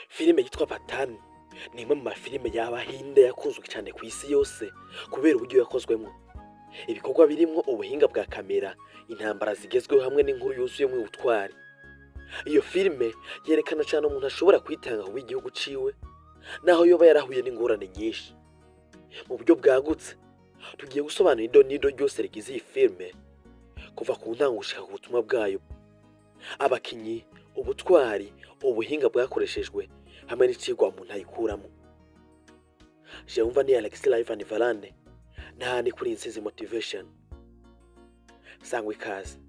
Filime yitwa Pathaan ni imwe mu mafilime y'Abahinde yakunzwe cyane ku isi yose kubera uburyo yakozwemo, ibikorwa birimwo ubuhinga bwa kamera, intambara zigezweho hamwe n'inkuru yuzuyemo ubutwari. Iyo filime yerekana cyane umuntu ashobora kwitanga ku bw'igihugu ciwe naho yoba yarahuye n'ingorane nyinshi. Mu buryo bwagutse, tugiye gusobanura ido n'ido ryose rigize iyi filime, kuva ku ntango gushika ku butumwa bwayo, abakinyi, ubutwari, ubuhinga bwakoreshejwe hamwe n'icigwa umuntu ayikuramo. Jewe ni Alex Live Varane, n'ahandi kuri Insinzi Motivation. Sangwa ikaze.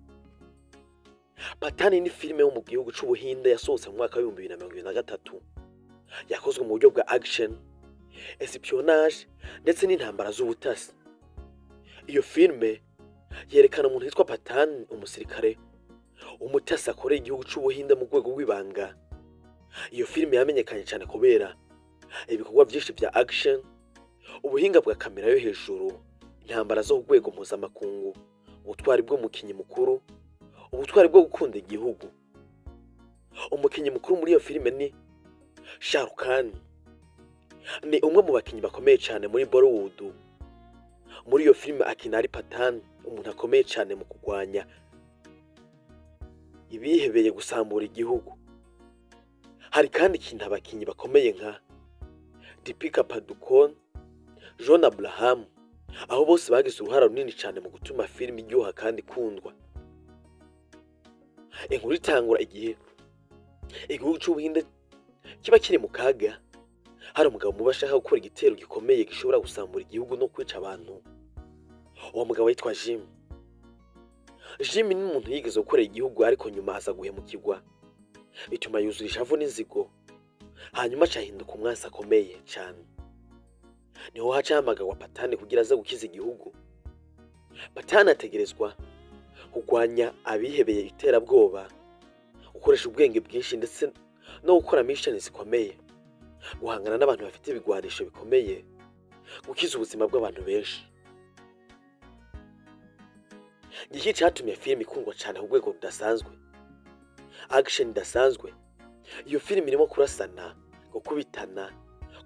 Pathaan ni filime yo mu gihugu c'Ubuhinde yasohotse mu mwaka wa 2023. Yakozwe mu buryo bwa action, espionnage ndetse n'intambara z'ubutasi. Iyo filime yerekana umuntu witwa Pathaan, umusirikare umutasi akorera igihugu c'Ubuhinde mu rwego rw'ibanga. Iyo filime yamenyekanye cyane kubera ibikorwa byinshi bya action, ubuhinga bwa kamera yo hejuru, intambara zo ku rwego mpuzamakungu, ubutwari bw'umukinyi mukuru, ubutwari bwo gukunda igihugu. Umukinyi mukuru muri iyo filime ni Shah Rukh Khan. Ni umwe mu bakinyi bakomeye cyane muri Bollywood. Muri iyo filime akina ari Pathaan, umuntu akomeye cyane mu kurwanya ibihebeye gusambura igihugu. Hari kandi ikintu abakinyi bakomeye nka Deepika Padukone, John Abraham, aho bose bagize uruhara runini cyane mu gutuma filime iryoha kandi ikundwa. Inkuru itangura igihe igihugu c'Ubuhinde kiba kiri mu kaga. Hari umugabo mubi ashaka gukora igitero gikomeye gishobora gusambura igihugu no kwica abantu. Uwo mugabo yitwa Jim. Jim ni umuntu yigeze gukorera igihugu, ariko nyuma aza guhemukirwa, bituma yuzura ishavu n'inzigo, hanyuma acahinduka umwansi akomeye cane. Niho haca hahamagarwa Pathaan kugira aze gukiza igihugu. Pathaan ategerezwa kurwanya abihebeye iterabwoba, gukoresha ubwenge bwinshi ndetse no gukora mission zikomeye, guhangana n'abantu bafite ibigwanisho bikomeye, gukiza ubuzima bw'abantu benshi. Ngiki catumye filime ikundwa cane ku rwego rudasanzwe: action idasanzwe. Iyo filime irimo kurasana, gukubitana,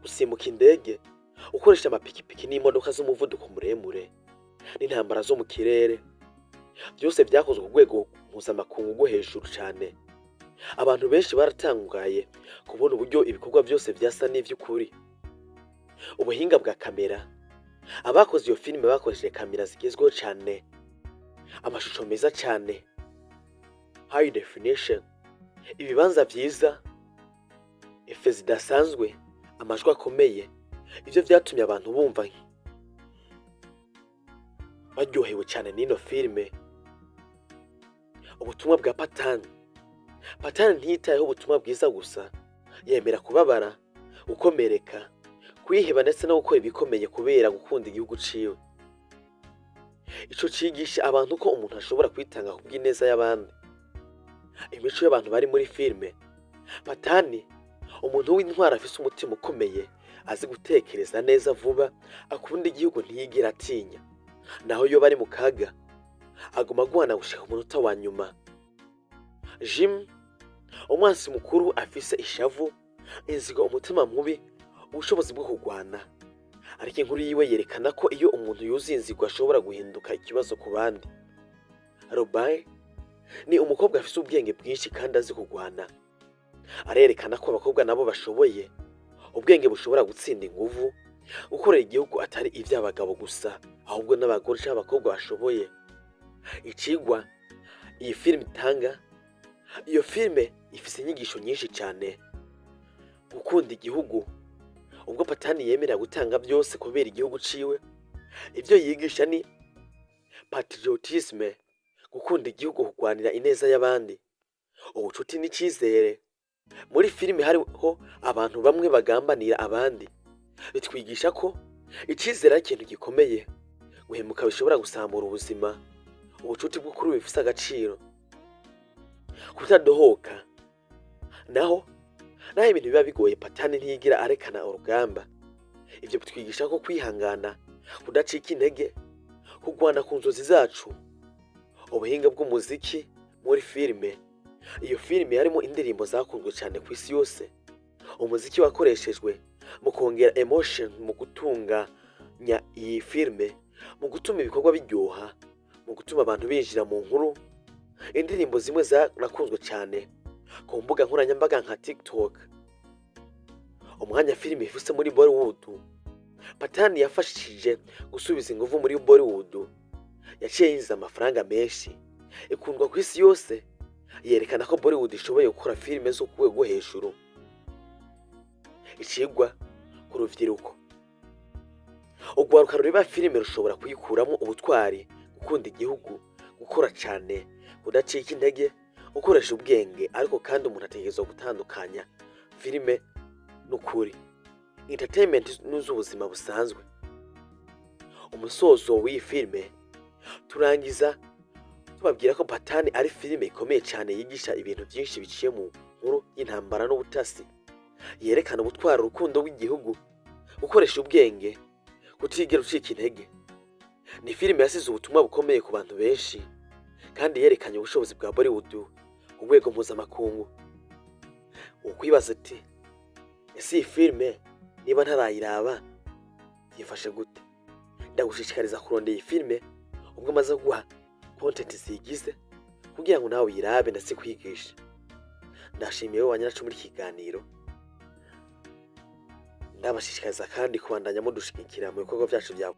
gusimbuka indege, gukoresha amapikipiki n'imodoka z'umuvuduko muremure n'intambara zo mu kirere. Byose byakozwe ku rwego mpuzamakungu rwo hejuru cane. Abantu benshi baratangaye kubona uburyo ibikorwa byose vyasa n'ivy'ukuri. Ubuhinga bwa kamera: abakoze iyo filime bakoresheje kamera zigezweho cane, amashusho meza cane, high definition, ibibanza vyiza, effets zidasanzwe, amajwi akomeye. Ivyo vyatumye abantu bumva baryohewe cane n'ino filime. Ubutumwa bwa Pathaan: Pathaan ntiyitayeho ubutumwa bwiza gusa, yemera kubabara, gukomereka, kwiheba ndetse no gukora ibikomeye kubera gukunda igihugu ciwe. Ico cigisha abantu ko umuntu ashobora kwitanga kubw'ineza y'abandi. Imico y'abantu bari muri filime: Pathaan, umuntu w'intwari afise umutima ukomeye, azi gutekereza neza vuba, akunda igihugu, ntiyigera atinya naho iyo bari mu kaga, aguma agwana gushika ku munota wa nyuma. Jim, umwansi mukuru, afise ishavu, inzigo, umutima mubi, ubushobozi bwo kurwana, ariko inkuru yiwe yerekana ko iyo umuntu yuzuye inzigo ashobora guhinduka ikibazo ku bandi. Rubai ni umukobwa afise ubwenge bwinshi kandi azi kurwana. Arerekana ko abakobwa nabo bashoboye, ubwenge bushobora gutsinda inguvu, gukorera igihugu atari ivy'abagabo gusa, ahubwo n'abagore canke abakobwa bashoboye. Icigwa iyi filime itanga: iyo filime ifise inyigisho nyinshi cane. Gukunda igihugu: ubwo Pathaan yemerera gutanga byose kubera igihugu ciwe, ivyo yigisha ni patriotisme, gukunda igihugu, kurwanira ineza y'abandi. Ubucuti n'icizere: muri filime hariho abantu bamwe bagambanira abandi, bitwigisha ko icizere ari ikintu gikomeye, guhemuka bishobora gusambura ubuzima, ubucuti bw'ukuri bifise agaciro. Kutadohoka: naho ibintu biba bigoye, Pathaan ntiyigira arekana urugamba. Ivyo bitwigisha ko kwihangana, kudacika intege, kurwana ku nzozi zacu. Ubuhinga bw'umuziki muri filime: iyo filime yarimo indirimbo zakunzwe cyane ku isi yose. Umuziki wakoreshejwe mu kongera emotion, mu gutunganya iyi filime, mu gutuma ibikorwa biryoha, mu gutuma abantu binjira mu nkuru. Indirimbo zimwe zarakunzwe cyane ku mbuga nkoranyambaga nka TikTok. Umwanya filime ifise muri Bollywood: Pathaan yafashije gusubiza ingufu muri Bollywood. Yaciye yinjiza amafaranga menshi, ikundwa ku isi yose, yerekana ko Bollywood ishoboye gukora filime zo ku rwego rwo hejuru. Icigwa ku ruvyiruko: urwaruka rureba filime rushobora kuyikuramo ubutwari, gukunda igihugu, gukora cane, kudacika intege, gukoresha ubwenge. Ariko kandi umuntu ategerezwa gutandukanya filime n'ukuri, entertainment n'iz'ubuzima busanzwe. Umusozo w'iyi filime, turangiza tubabwira ko Pathaan ari filime ikomeye cyane, yigisha ibintu byinshi biciye mu nkuru y'intambara n'ubutasi, yerekana ubutwara, urukundo rw'igihugu, gukoresha ubwenge, kutigera ucika intege. Ni filime yasize ubutumwa bukomeye ku bantu benshi kandi yerekanye ubushobozi bwa Bollywood ku rwego mpuzamakungu. Ukwibaza ati: "Ese iyi filime niba ntarayiraba yifashe gute?" Ndagushishikariza kurondera iyi filime ubwo amaze guha content ziyigize kugira ngo nawe uyirabe ndetse kwigisha. Ndashimiye wowe wanyaracu muri iki kiganiro. Ndabashishikariza kandi kubandanya mudushigikira mu bikorwa byacu bya